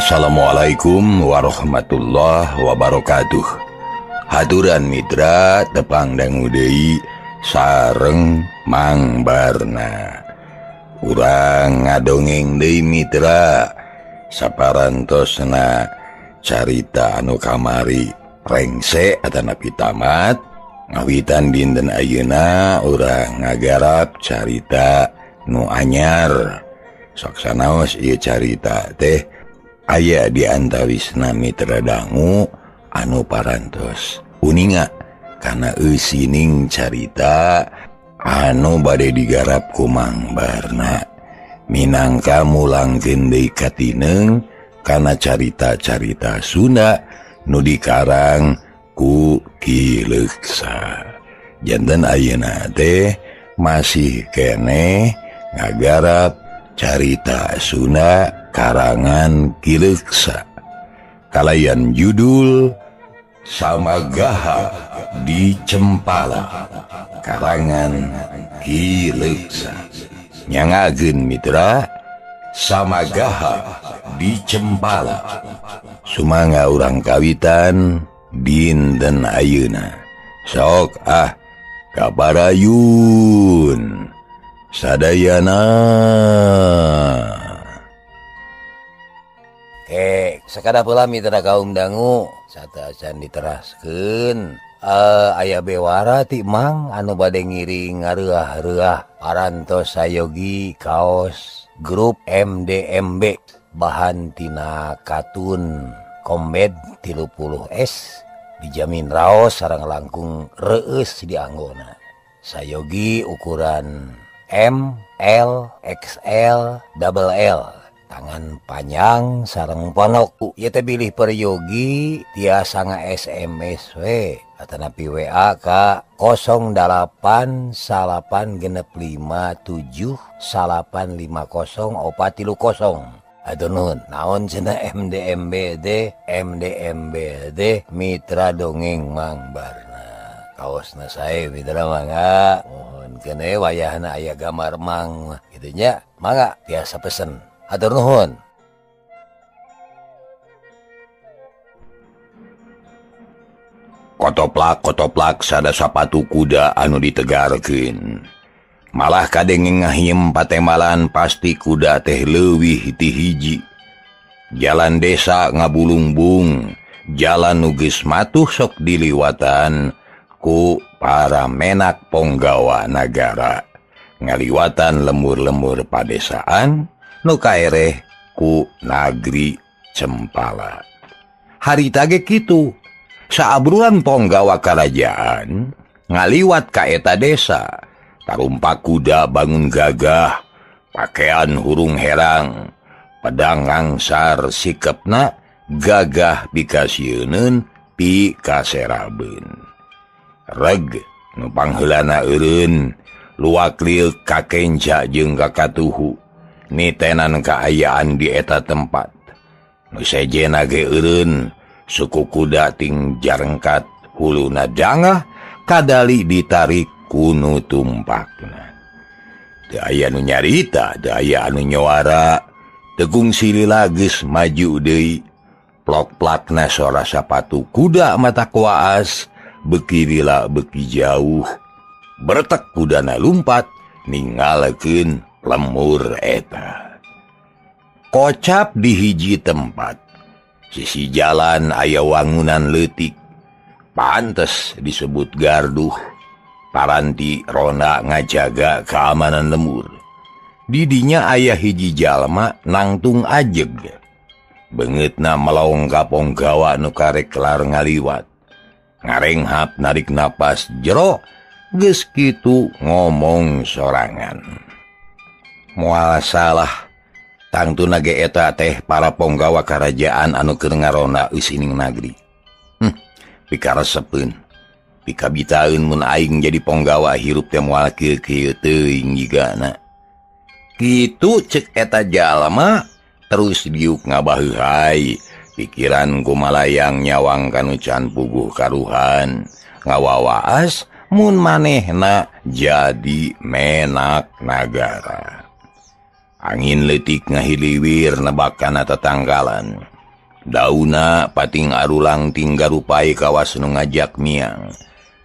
Assalamualaikum warahmatullahi wabarakatuh. Haturan mitra tepang dangu deui sareng Mang Barna. Urang ngadongeng deui mitra saparantosna carita anu kamari rengse atanapi tamat. Ngawitan dinten ayeuna urang ngagarap carita nu anyar. Sok sanaos ieu carita teh aya di antawisna mitra dangu anu parantos uninga kana eusining carita anu bade digarap ku Mang Barna minangka mulangkeun deui katineung kana carita-carita Sunda nu dikarang ku Ki Leuksa. Janten ayeuna teh masih keneh ngagarap carita Sunda karangan Ki Leuksa kalayan judul Samagaha di Cempala karangan Ki Leuksa. Nyangageun mitra, Samagaha di Cempala. Sumangga urang kawitan dinten ayeuna. Sok ah kabarayun sadayana. Sekadar pula mitra kaum dangu satacan diteraskeun aya bewara ti Mang anu bade ngiring ngareuah-reuah parantos sayogi kaos grup MDMB bahan tina katun Kombed 30S dijamin raos sareng langkung reueus dianggona. Sayogi ukuran M, L, XL, double L. Tangan panjang sareng ponok. Ieu teh bilih peryogi tiasa nga-SMS we atanapi WA ka 08 9 6 5 7 9 5 0 4 3 0. Aduh nuhun, naon cenah MDMB teh? MDMB teh Mitra Dongeng Mang Barna. Kaosna sae mitra mangga. Mohon keun wayahna aya gambar Mang kitu nya. Mangga tiasa pesen. Hatur nuhun. Kotoplak-kotoplak sada sapatu kuda anu ditegarkeun. Malah kadenge ngahiem patemalan pasti kuda teh leuwih ti hiji. Jalan desa ngabulungbung, jalan nu geus matuh sok diliwatan ku para menak ponggawa nagara. Ngaliwatan lemur-lemur padesaan nu kaereh ku nagri Cempala. Harita ge kitu, saabruan ponggawa karajaan ngaliwat ka eta desa, tarumpak kuda bangun gagah, pakaian hurung herang, pedang ngangsar sikepna gagah pikasieuneun pikaserabeun. Reg nu pangheulana eureun, luak liuk ka kenca jeung ka katuhu. Nitenan kaayaan di eta tempat. Nu sejena ge eureun, suku kuda ting jarengkat huluna jangah kadali ditarik ku nu tumpakna. Teu aya nu nyarita, teu aya anu nyuara, teu kungsi lila geus maju deui. Plok-plakna sora sapatu kuda mata kuaas, beuki lila beuki jauh. Bertek kudana lumpat ninggalkeun lemur eta. Kocap di hiji tempat. Sisi jalan aya wangunan leutik. Pantes disebut garduh. Paranti ronda ngajaga keamanan lemur. Didinya aya hiji jalma nangtung ajeg. Beungeutna melong ka ponggawa nu karek kelar ngaliwat. Ngarenghap narik napas jero, geus kitu ngomong sorangan. Moal salah tangtuna ge eta teh para ponggawa karajaan anu keur ngaronda eusining nagri. Pikaresepeun, pikabitaeun mun aing jadi ponggawa hirup teh moal kieu-kieu teuing jigana. Kitu cek eta jalma terus diuk ngabaheuhai, pikiran kumalayang nyawang kanu can puguh karuhan, ngawawaas mun manehna jadi menak nagara. Angin leutik ngahiliwir nebak kana tetanggalan. Dauna pating arulang tinggal rupai kawas nu ngajak miang.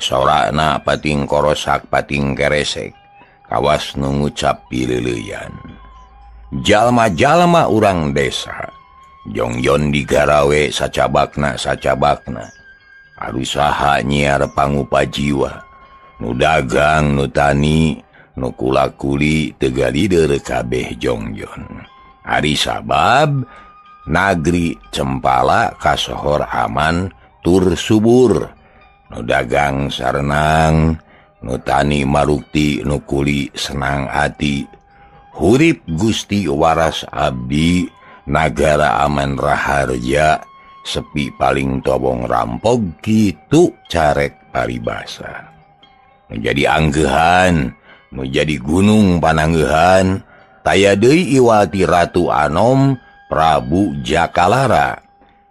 Sorakna pating korosak pating keresek kawas nu ngucap pileuleyan. Jalma-jalma urang desa jongjon digarawe sacabakna-sacabakna. Arusaha nyiar pangupa jiwa, nu dagang, nu tani, nu kula-kuli tegalider kabeh jongjon. Ari sabab nagri Cempala kasohor aman tur subur, nu dagang sarenang, nu tani marukti, nu kuli senang ati. Hurip Gusti waras abdi, nagara aman raharja, sepi paling tobong rampog kitu carek paribasa. Nu jadi anggehan, nu jadi gunung pananggehan, taya deui iwati Ratu Anom Prabu Jakalara,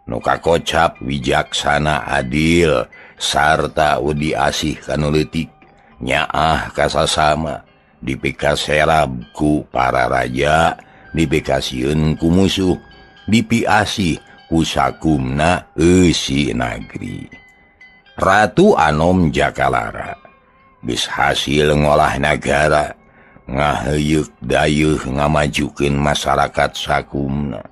nu kakocap wijaksana adil sarta udi asih kanu leutik, nyaah kasasama, dipikaserab ku para raja, dipikasieun ku musuh, dipiasih ku sakumna eusi nagri. Ratu Anom Jakalara geus hasil ngolah nagara, ngaheuyeuk dayeuh ngamajukeun masyarakat sakumna,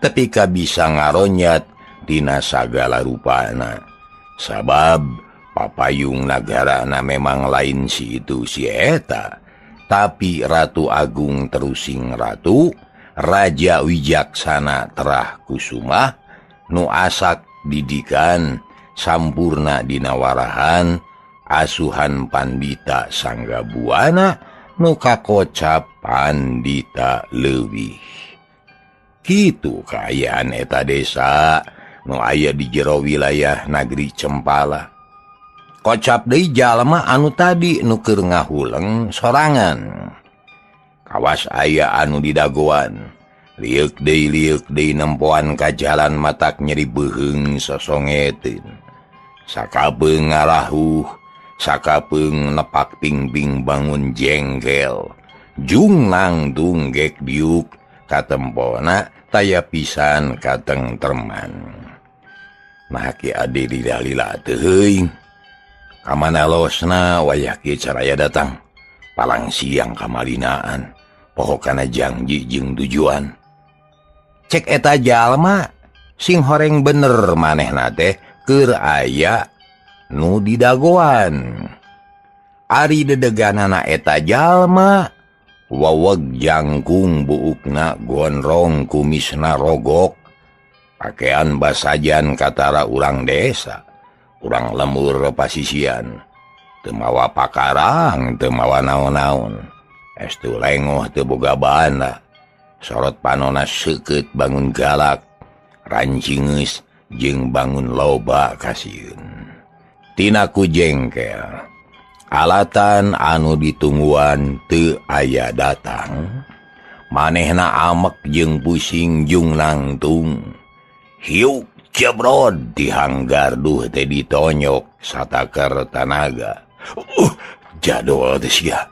tepi ka bisa ngaronyat tina sagala rupana. Sabab papayung nagarana memang lain si itu si eta, tapi Ratu Agung terusing ratu, Raja Wijaksana terah kusumah, nu asak didikan sampurna dina warahan, asuhan Pandita Sanggabuana nu kakocap Pandita leuwih. Kitu kaayaan eta desa nu aya di jero wilayah nagri Cempala. Kocap deui jalma anu tadi nu keur ngahuleng sorangan. Kawas aya anu didagoan, lieuk deui nempoan ka jalan matak nyeri beuheung sosongeteun. Sakapeung ngarahuh, sakapeung nepak pingping bangun jengkel. Jung nangtung gek diuk katempona taya pisan katengterman. Nah ki ade lila-lila teuing. Kamana losna wayah kieu caraya datang. Palang siang kamalinaan, poho kana janji jeung tujuan. Cek eta jalma sing horeng bener manehna teh keur aya nu didagoan. Ari dedeganana eta jalma waweg jangkung buukna gondrong kumisna rogok, pakaian basajan katara urang desa, urang lemur pasisian, teu mawa pakarang, teu mawa naon-naon, estu lengoh teu boga bana, sorot panona seukeut bangun galak, rancingeus jeung bangun loba kasieun. Tina ku jengkel, alatan anu ditungguan teu aya datang, manehna amek jeung pusing jung nangtung. Hiuk jebrod di hanggarduh teh ditonyok satakar tanaga. Jadol teh sia.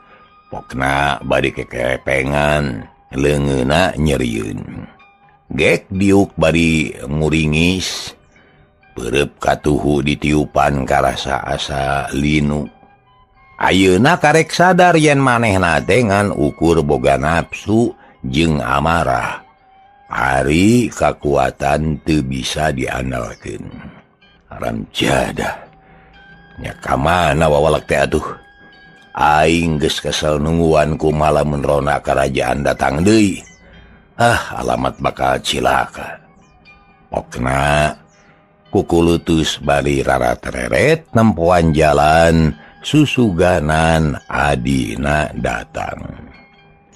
Pokna bari kekepengan, leungeunna nyerieun. Gek diuk bari nguringis, peureub katuhu ditiupan karasa asa linu. Ayeuna karek sadar yen manehna teh ngan ukur boga nafsu jeung amarah. Ari kakuatan teu bisa diandalkeun. Haram jadah. Nya ka mana wawalak teh atuh? Aing geus kesel nungguan ku malamun rona karajaan datang deui. Ah, alamat bakal cilaka. Pokna kukulutus bari raratereret nempoan jalan susuganan adina datang.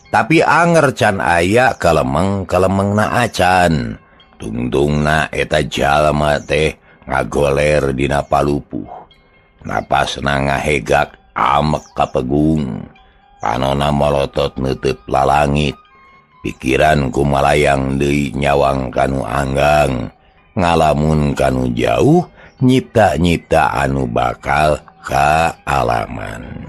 Tapi anger can aya kalemeng-kalemengna acan. Tungtungna eta jalma teh ngagoler dina palupuh. Napasna ngahegak amek kapegung. Panona molotot neuteub lalangit. Pikiran kumalayang deui nyawang kanu anggang, ngalamun kanu jauh, nyipta-nyipta anu bakal kaalaman.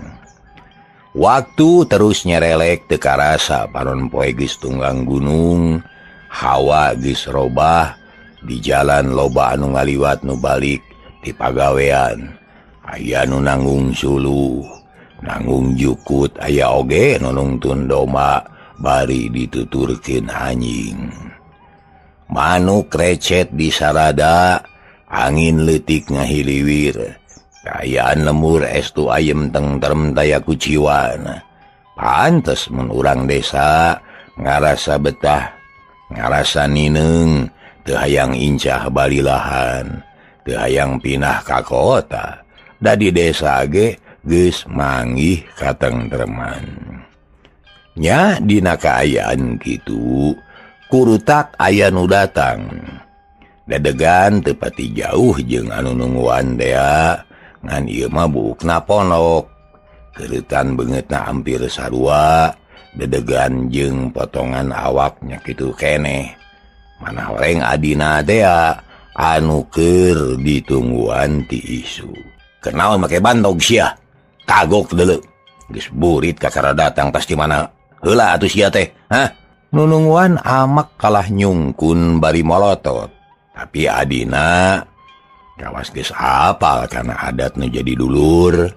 Waktu terus nyerelek teu karasa panon poe geus tunggang gunung, hawa geus robah, Di jalan loba anu ngaliwat nu balik ti pagawean. Aya nu nanggung suluh, nanggung jukut, aya oge nu nungtun domba bari dituturkeun anjing. Manuk recet di sarada, angin leutik ngahiliwir. Kaayaan lemur estu ayem tengterem taya kuciwan. Pantes mun urang desa ngarasa betah, ngarasa nineung, teu hayang incah balilahan, teu hayang pindah ka kota. Da di desa ge geus manggih katengtreman. Nya dina kaayaan kitu, kurutak aya nu datang. Dadegan teu pati jauh jeung anu nungguan tea, ngan ieu mah buukna ponok. Keureutan beungeutna hampir sarua, dedegan jeung potongan awaknya kitu keneh. Mana horeng adina tea anu keur ditungguan ti isu. Kenaon make bantog sia? Kagok deuleu. Geus burit kakara datang tas di mana heula atuh sia teh, hah? Nunungguan amak kalah nyungkun bari molotot. Tapi adina kawas geus apal kana adat nu jadi dulur.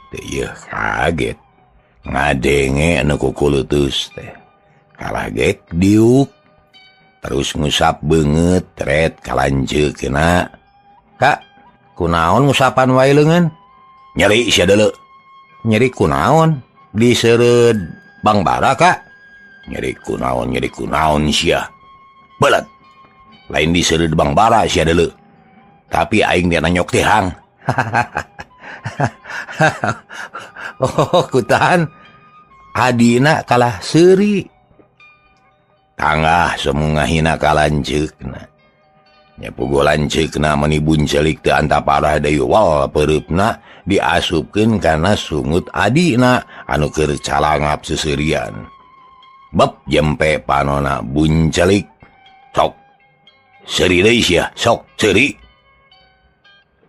Teu ieu kaget. Ngadenge anu kukulutus teh. Kalah gek diuk. Terus ngusap beungeut tret kalanceukna. Kak, kunaon ngusapan wae leungeun? Nyeri sia deuleu. Nyeri kunaon? Diseureud Bang Bara, Kak. Nyeri kunaon sia. Belet. Lain diseureud Bang Bara sia deuleu. Tapi aing dia nanyok tihang. Oh, kutahan. Adina kalah seuri. Tangah semungahina kalanceukna. Nya puguh lanceukna meuni buncelik teu antaparah deui wal peureupna diasupkeun kana sungut adina anu keur calangap seuseurian. Beb jempe panona buncelik. Sok seuri deui sia, sok seuri.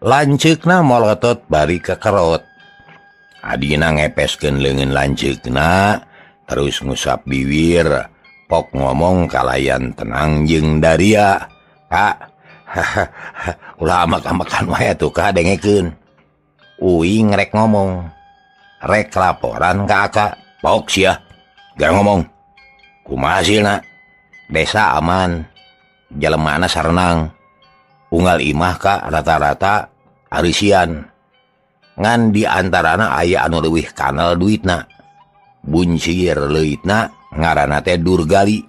Lanceukna molotot bari kekerot. Adina ngepeskeun leungeun lanceukna terus ngusap biwir. Pok ngomong kalayan tenang jeung daria. Kak, ulah amak-amakan wae atuh ka dengekeun. Uing rek ngomong. Rek laporan ka akak. Pok sia. Gak ngomong. Kumaha hasilna? Desa aman. Jelemana sarenang. Unggal imah ka rata-rata arisian. Ngan di antarana aya anu leuwih kanal duitna. Buncir leuitna ngaranna teh Durgali.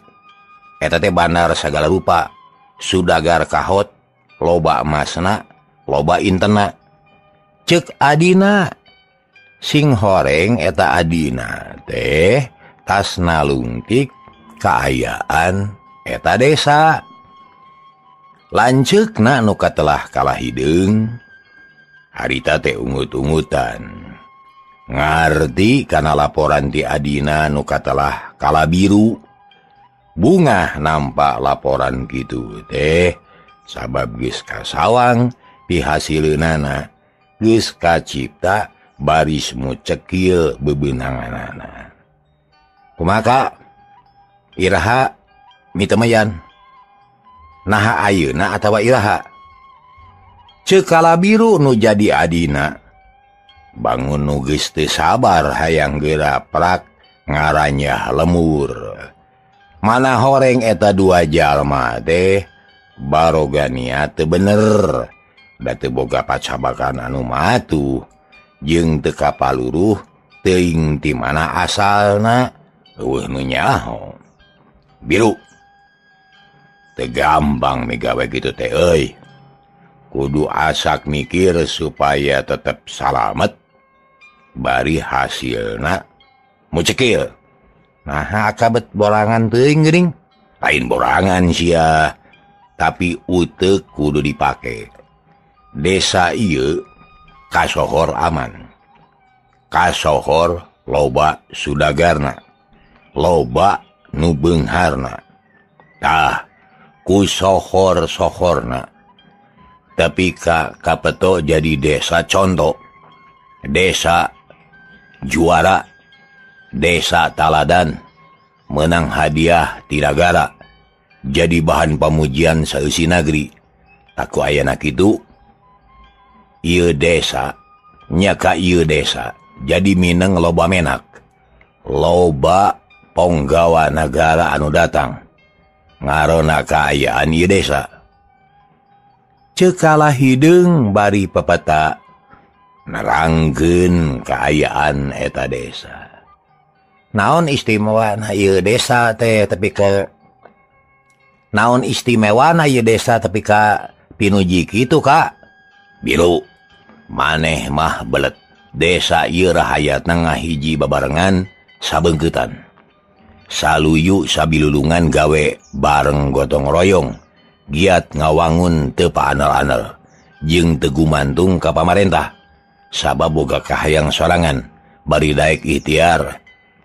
Eta teh bandar sagala rupa. Sudagar kahot, loba emasna, loba intena. Ceuk adina sing horeng eta adina teh tasna lungtik kaayaan eta desa. Lanceukna nu katelah kalah hideung harita teh ungut-ungutan. Ngarti kana laporan ti adina nu katelah kala biru. Bungah nampak laporan kitu teh sabab geus kasawang pihasileunana geus kacipta baris mucekil bebeunanganana. Kumaha Kak? Iraha mitemayan? Naha ayeuna atawa iraha? Ceuk kala biru nu jadi adina. Bangun nu geus teu sabar hayang geura prak ngaranyah lemur. Mana horeng eta dua jalma teh baroga niat teu bener. Da teu boga pacabakan anu matuh jeung teu kapaluruh teuing ti mana asalna eueuh nu nyaho. Biru teu gampang migawe kitu teh euy. Kudu asak mikir supaya tetep salamet bari hasilna mucekil. Nah, akabet borangan teuing geuning. Lain borangan sia, tapi uteuk kudu dipake. Desa ieu kasohor aman. Kasohor loba sudagarna. Loba nu beungharna. Tah, ku sohor-sohorna. Tapi ka kapeto jadi desa contoh. Desa juara. Desa Taladan menang hadiah ti nagara. Jadi bahan pamujian saeusi nagri. Aku ayana kitu ieu desa nya ka ieu desa jadi mineng loba menak. Loba ponggawa nagara anu datang ngarona kaayaan ieu desa. Cekala hideung bari pepeta nerangkeun kaayaan eta desa. Naon istimewana ieu desa teh tepi ka naon istimewana ieu desa tepi ka pinuji kitu Kak? Biru maneh mah belet. Desa ieu rahayatna ngahiji babarengan sabeungkeutan. Saluyu sabilulungan gawe bareng gotong royong, giat ngawangun teu paanel-anel jeung teu gumantung ka pamarentah. Sabab boga kahayang sorangan bari daek ikhtiar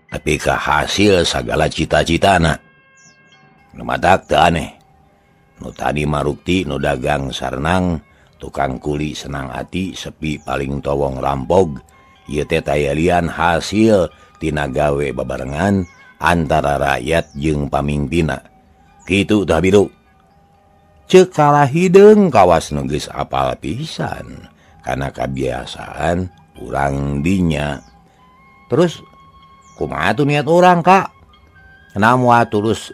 tapi ka hasil sagala cita-citana. Nu matak teu aneh. Nu tadi marukti nu dagang sarnang, tukang kuli senang ati, sepi paling towong rampog. Ieu teh tayalian hasil tina gawe babarengan antara rakyat jeung pamingpina. Kitu tah Biru. Ceuk kalah hideung kawas nu geus apal pisan kana kabiasaan urang dinya. Terus kumaha tuh niat urang Kak? Namun terus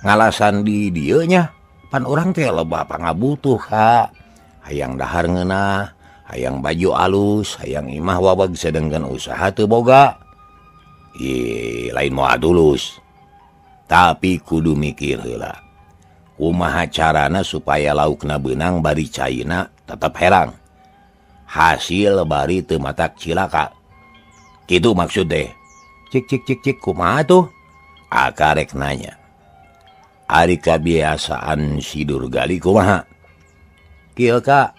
ngalasan di dieu nya pan urang teh loba pangabutuh Kak. Hayang dahar ngeunah, hayang baju alus, hayang imah wawag sedengkeun usaha teu boga. Ih, lain moal tulus. Tapi kudu mikir heula. Kumaha carana supaya laukna beunang bari caina tetep herang. Hasil bari teu matak cilaka. Kitu maksud teh. Cik cik cik cik kumaha tuh? Akarek nanya. Ari kabiasaan si Durgali kumaha? Kieu Kak,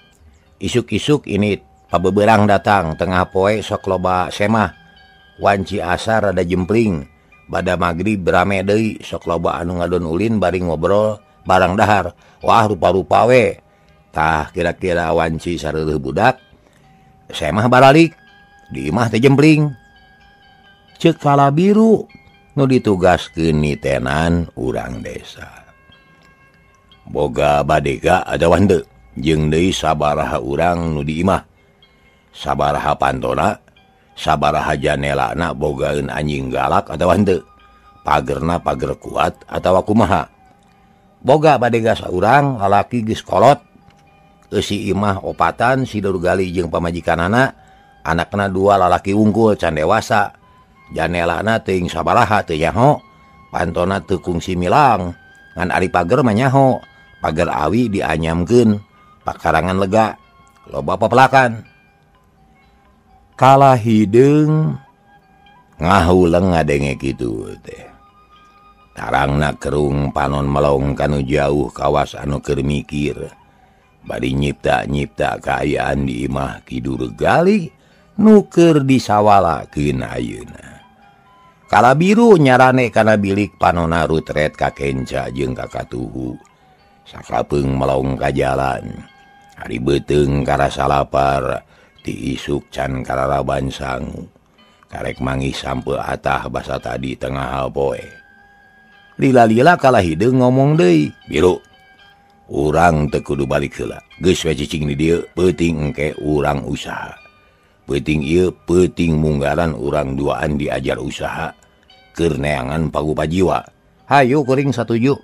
isuk-isuk ini pabeberang datang tengah poe sok loba semah. Wanci asar rada jempling, bada magrib rame deui sok loba anu ngadon ulin bari ngobrol barang dahar. Wah rupa-rupa we. Tah kira-kira wanci sareueuh budak semah baralik di imah teh jempling. Ceuk kala biru nu ditugaskeun nitenan urang desa. Boga badega atawa henteu jeung deui sabaraha urang nu di imah. Sabaraha pantona, sabaraha janelana bogaeun anjing galak atawa henteu. Pagerna pager kuat atawa kumaha. Boga badega saurang lalaki geus kolot. Eusi imah opatan si Durgali jeung pamajikanana, anakna dua lalaki wungkul can dewasa. Janelana teuing sabaraha teu nyaho, pantona teu kungsi milang, ngan ari pager mah nyaho, pager awi dianyamkeun, pakarangan lega, loba pepelakan. Kalah hideung ngahuleng ngadenge kitu teh. Tarangna kerung panon melong kanu jauh kawas anu keur mikir. Bari nyipta-nyipta kaayaan di imah Ki Durgali nu keur disawalakeun ayeuna. Kala biru nyarane kana bilik panona rutret ka kenca jeung ka katuhu. Sakapeung melong ka jalan. Ari beuteung karasa lapar, ti isuk can kararaban sangu. Karek manggih sampeu atah basa tadi tengah poe. Lila-lila kalah hideung ngomong deui, "Biru, urang teu kudu balik heula. Geus we cicing di dieu, peuting engke urang usaha. Peuting ieu peuting munggaran urang duaan diajar usaha keur neangan pagupajiwa. Hayu kuring satuju.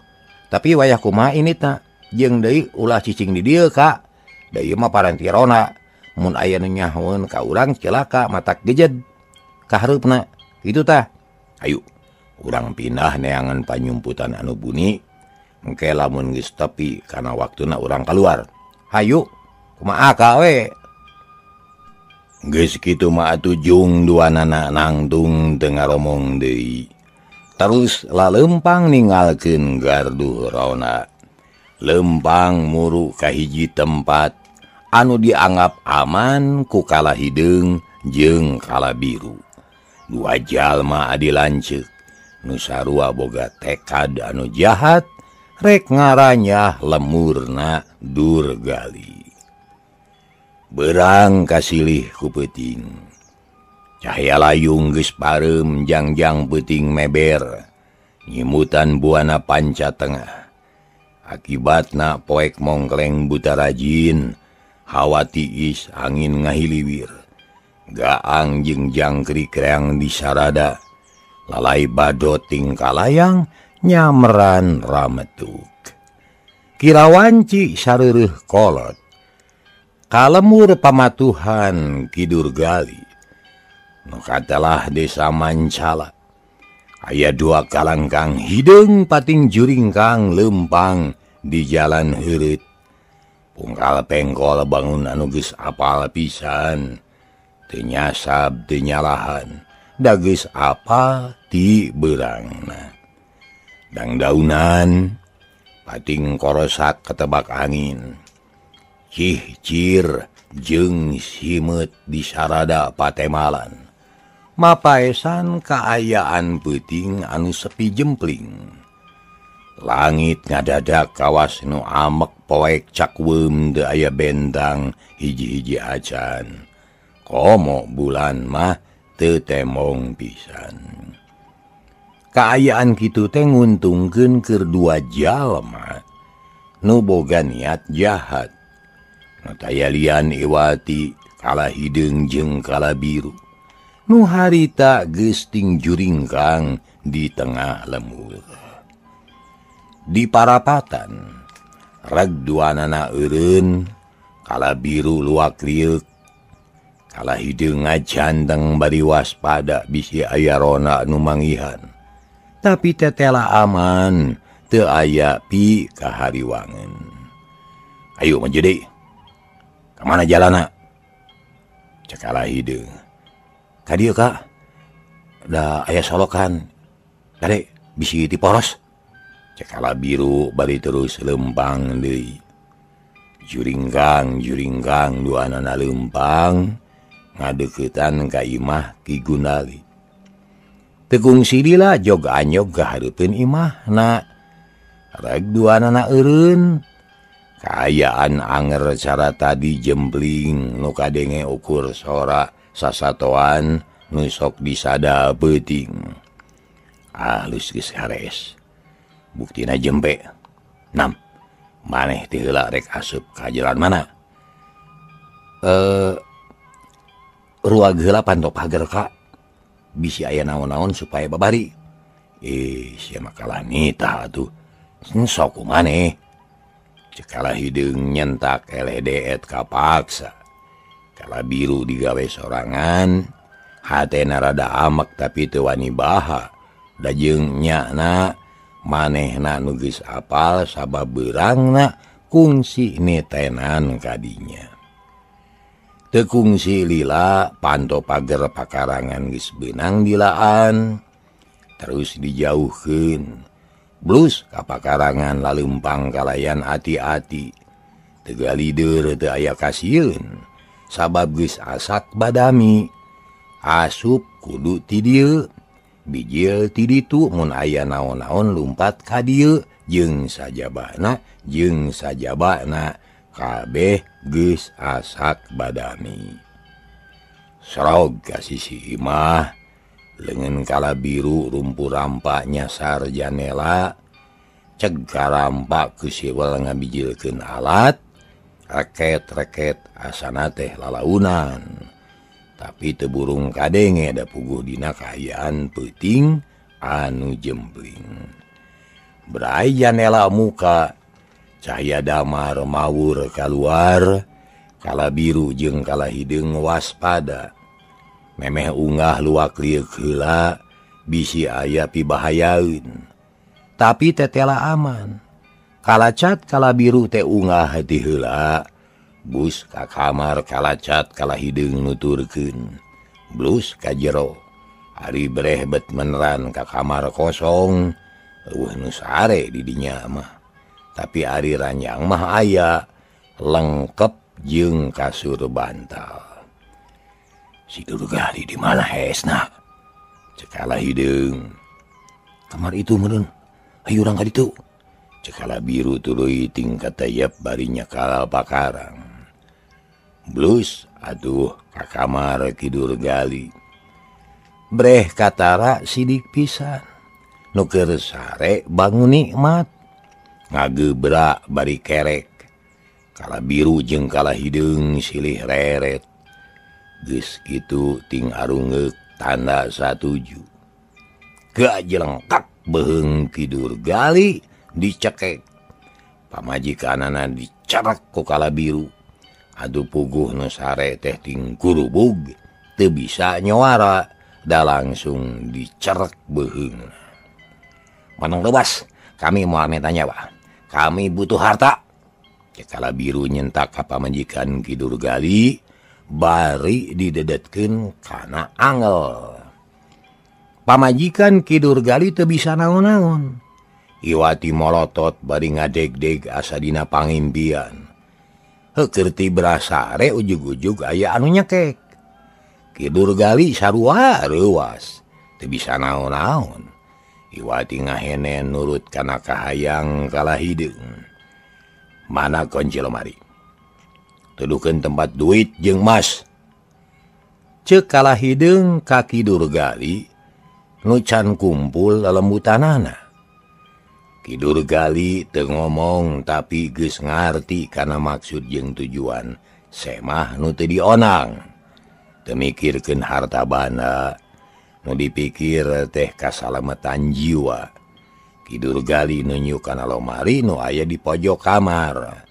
Tapi wayah kumaha ini ta? Jeung deui ulah cicing di dieu Kak. Da ieu mah parantirona. Mun aya nu nyahoeun ka urang cilaka matak gejed kahareupna. Kitu tah. Hayu urang pindah neangan panyumputan anu buni. Engke lamun geus tepi kana waktuna urang kaluar. Hayu kumaha ka we?" Geus kitu mah atuh jung duanana nangtung teu ngaromong deui. Terus lalempang ningalkeun gardu rona. Lempang muru ka hiji tempat anu dianggap aman ku kala hideung jeung kala biru. Dua jalma adi lanceuk nu sarua boga tekad anu jahat rek ngaranyah lemurna Durgali. Berang kasilih ku peuting. Cahaya layung geus pareum jangjang peuting meber. Nyimutan buana panca tengah. Akibatna poek mongkleng buta rajin, hawa tiis angin ngahiliwir. Gaang jeung jangkrik reang disarada, lalai badot tingkalayang nyamran rametuk. Kirawanci sareureun kolot, kalemur pamatuhan Kidur Gali. Nu katelah desa Mancala. Aya dua kalangkang hideung pating juringkang lempang di jalan heureut. Pungkal pengkol bangun anu geus apal pisan. Teu nyasab teu nyalahan, da geus apal ti beurangna. Dangdaunan pating korosak ketebak angin. Cihcir jeung simeut di sarada patemalan. Mapaesan kaayaan peuting anu sepi jempling. Langit ngadadak kawas nu amek poek cakweum teu aya bentang hiji-hiji acan. Komo bulan mah teu temong pisan. Kaayaan kitu teh nguntungkeun keur dua jalma nu boga niat jahat. Nu taya lian iwati kala hideung jeung kala biru. Nu harita geus ting juringkang di tengah lemur. Di parapatan reg duanana eureun, kala biru luak lieuk, kala hideung ngajanteng bari waspada bisi aya rona nu manggihan. Tapi tetela aman, teu aya pi kahariwangeun. Ayo maju deui. Ka mana jalana? Cek kala hideung. Ka dieu Kak, da aya solokan. Kade bisi tiporos. Cek kala biru bari terus lempang deui. Juringkang juringkang duanana lempang ngadeuketan ka imah Ki Gundali. Teu kungsi lila jog anyog ka hareupeun imahna. Rek duanana eureun. Kaayaan anger cara tadi jempling nu kadenge ukur sora sasatoan nu sok disada peuting. Alus geus hares. Buktina jempe. Nam, maneh teh heula rek asup ka jalan mana? Ruag heula panto pager Kak. Bisi aya naon-naon supaya babari. Sia mah kalah nita atuh. Sok maneh. Cek kala hideung nyentak eleh deet kapaksa. Kala biru digawe sorangan, hatena rada amek tapi teu wani baha. Da jeung nyana manehna nu geus apal sabab beurangna kungsi nitenan kadinya. Teu kungsi lila panto pager pakarangan geus beunang dilaan, terus dijauhkeun. Blus ka pakarangan lalempang kalayan ati-ati. Teu galider teu aya kasieun. Sabab geus asak badami. Asup kudu ti dieu, bijil ti ditu mun aya naon-naon lumpat ka dieu jeung sajabana kabeh geus asak badami. Sorog ka sisi imah, leungeun kala biru rumpu rampa nyasar janela, ceg karampa kusiwel ngabijilkeun alat. Reket-reket asana teh lalaunan. Tapi teu burung kadenge da puguh dina kaayaan peuting anu jempling. Berai janela muka, cahaya damar mawur kaluar, kala biru jeung kala hideung waspada. Memeh ungah luak lieuk heula bisi aya pibahayaeun. Tapi tetela aman. Kalacat kala biru teh ungah ti heula. Bus ka kamar kalacat kala hideung nuturkeun. Blus ka jero. Ari breh bet meneran ka kamar kosong. Eueuh nu sare di dinya mah. Tapi ari ranjang mah aya lengkep jeung kasur bantal. Si Durgali di mana hesna? Cek kala hideung. Kamar itu meureun. Hayu urang ka ditu. Cek kala biru tuluy tingkat tayap bari nyakal pakarang. Blus atuh ka kamar Ki Durgali. Breh katara sidik pisan. Nu keur sare bangun nikmat ngagebrak bari kerek. Kala biru jeung kala hideung silih reret. Geus kitu ting arungeuk tanda satuju. Gajelengkak beheung Kidur Gali dicekek. Pamajikanana dicarak ku kala biru. Aduh puguh nu sare teh ting kurubug teu bisa nyuara da langsung dicerek beheungna. Manong lebas, kami moal minta nyawa. Kami butuh harta. Kala biru nyentak ka pamajikan Kidur Gali bari didedetkeun kana angel. Pamajikan Kidur Gali teu bisa naon-naon. Iwati molotot bari ngadegdeg asa dina pangimpian. Heukeun ti berasare ujug-ujug aya anu nyekek. Kidur Gali sarua reuas, teu bisa naon-naon. Iwati ngahenen nurut kana kahayang kala hideung. Mana kunci lemari? Tuduhkeun tempat duit jeung mas. Ceuk kala hideung ka Kidur Gali nu can kumpul lelembutanana. Kidur Gali teu ngomong tapi geus ngarti kana maksud jeung tujuan semah nu teu dionang. Teu mikirkeun harta banda, nu dipikir teh kasalametan jiwa. Kidur Gali nunjuk kana lomari nu aya di pojok kamar.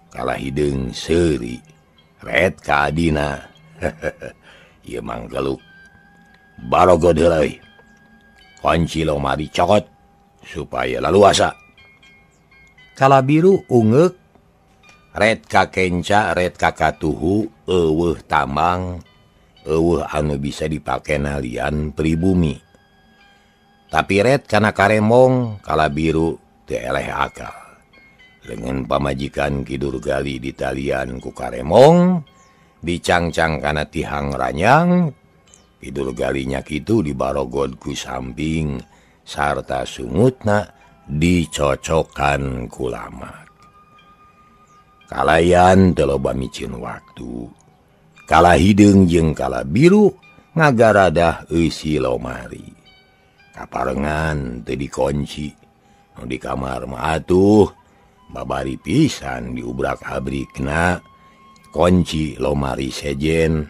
Kala hideung seuri, ret ka adina. Ieu manggeluk. Barogod heula euy. Kunci lomari cokot supaya laluasa. Kala biru ungeuk, ret ka kenca, ret ka katuhu, eueuh tambang, eueuh anu bisa dipake nalian pribumi. Tapi ret kana karemong kala biru teu eleh akal. Lengan pamajikan Kidur Gali ditalian ku karemong, dicangcang kana tihang ranyang, Kidur Galinya kitu dibarogod ku samping sarta sungutna dicocokan ku lamak. Kalayan teu loba micin waktu. Kala hideung jeung kala biru ngagaradah eusi lomari. Kaparengan teu dikunci. Nu di kamar mah atuh babari pisan diubrak-abrikna. Kunci lomari sejen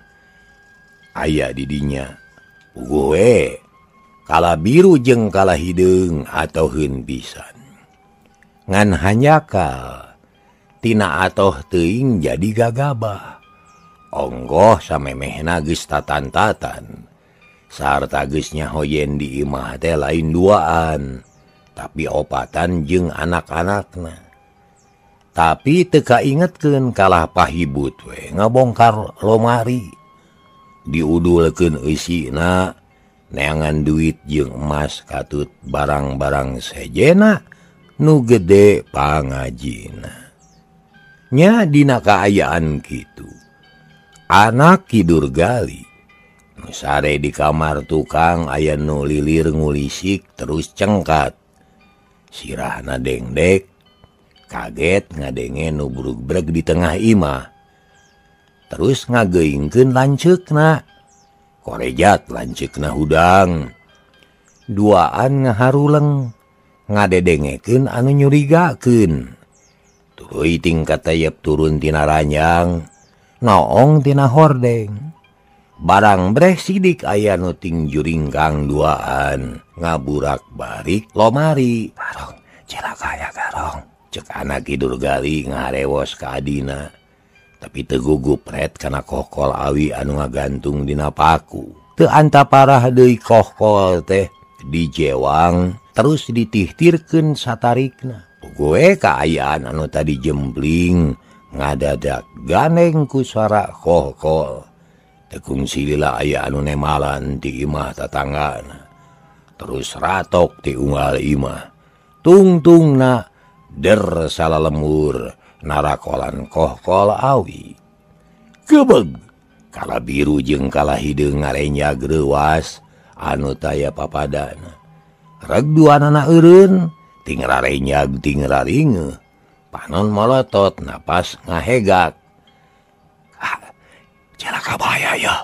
aya di dinya. Puguh we kala biru jeung kala hideung atoheun pisan. Ngan hanjakal tina atoh teuing jadi gagabah. Onggoh samemehna geus tatan-tatan. Sarta geus nyaho yen di imah teh lain duaan, tapi opatan jeung anak-anakna. Tapi teu kaingetkeun kalah pahibut we ngabongkar lomari. Diudulkeun eusina, neangan duit jeung emas katut barang-barang sejena nu gede pangajina. Nya dina kaayaan kitu. Anak Kidur Gali nu sare di kamar tukang aya nu lilir ngulisik terus cengkat. Sirahna dengdek, kaget ngadenge nu brugbreg di tengah imah. Terus ngageuingkeun lanceukna. Korejat lanceukna hudang. Duaan ngaharuleng, ngadedengekeun anu nyurigakeun. Tuluy tingkat tayep turun tina ranjang, noong tina hordeng. Barang breh sidik aya nu ting juringkang duaan, ngaburak barik lomari. Garong, cilaka ya garong. Cek anak Kidur Gali ngarewos ka adina. Tapi teu gugup ret kana kohkol awi anu ngagantung dina paku. Teu antaparah deui kohkol teh dijewang terus ditihtirkeun satarikna. Gue kaayaan anu tadi jembling ngadadak ganeng ku suara kohkol. Tekung silila aya anu nemalan ti imah tatanggana. Terus ratok ti unggal imah. Tungtungna der salalemur narakolan kohkol awi. Gebeg kala biru jeung kala hideung ngarenjag reuwas anu taya papadana. Reg duanana eureun ting rarenyag ting raringeuh. Panon molotot napas ngahegak. Ah, celaka bahaya ya.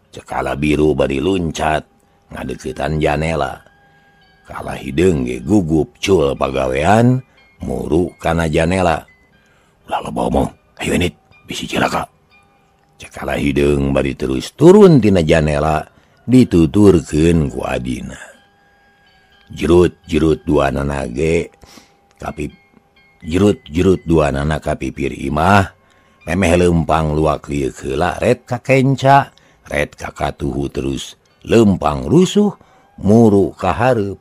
Cekala biru bari luncat ngadeukeutan janela. Kalah hideung ge gugup cul pagawean muru kana janela. Ulah loba omong, ayo init bisi cilaka. Cek kalah hideung bari terus turun tina janela dituturkeun ku adina. Jerut-jerut duanana ge kapip jerut-jerut duanana kapipir imah memeh lempang luak lieu heula ret ka kenca ret ka katuhu terus lempang rusuh muru ka hareup.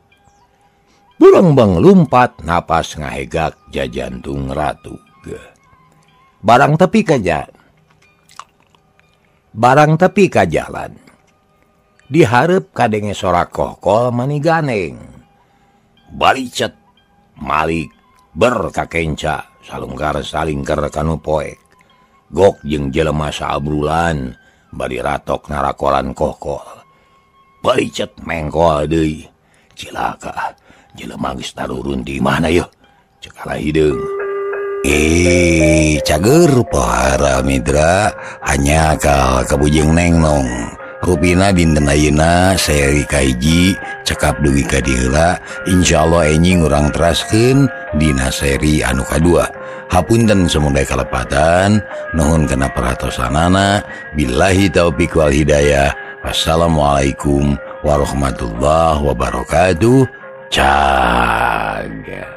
Burengbeng lumpat napas ngahegak jajantung ratu. Barang tepi ka jalan. Dihareup kadenge sorak kohkol mani ganeng. Balicet malik ber ka kenca salungkar salingker kanu poek. Gok jeung jelema saabrulan bari ratok narakolan kohkol. Balicet mengkol deui. Cilaka jelema geus tarurun di mana yeuh? Cek kalah hideung. Cager para mitra hanya kal kabujeng nengnong. Rupina dinten ayeuna seri kahiji cekap dugi ka diheula, insyaallah enjing urang teraskeun dina seri anu kadua. Hapunten samudaya kalepatan, nuhun kana perhatosanana. Billahi taufik wal hidayah. Wassalamualaikum warahmatullahi wabarakatuh. Cager.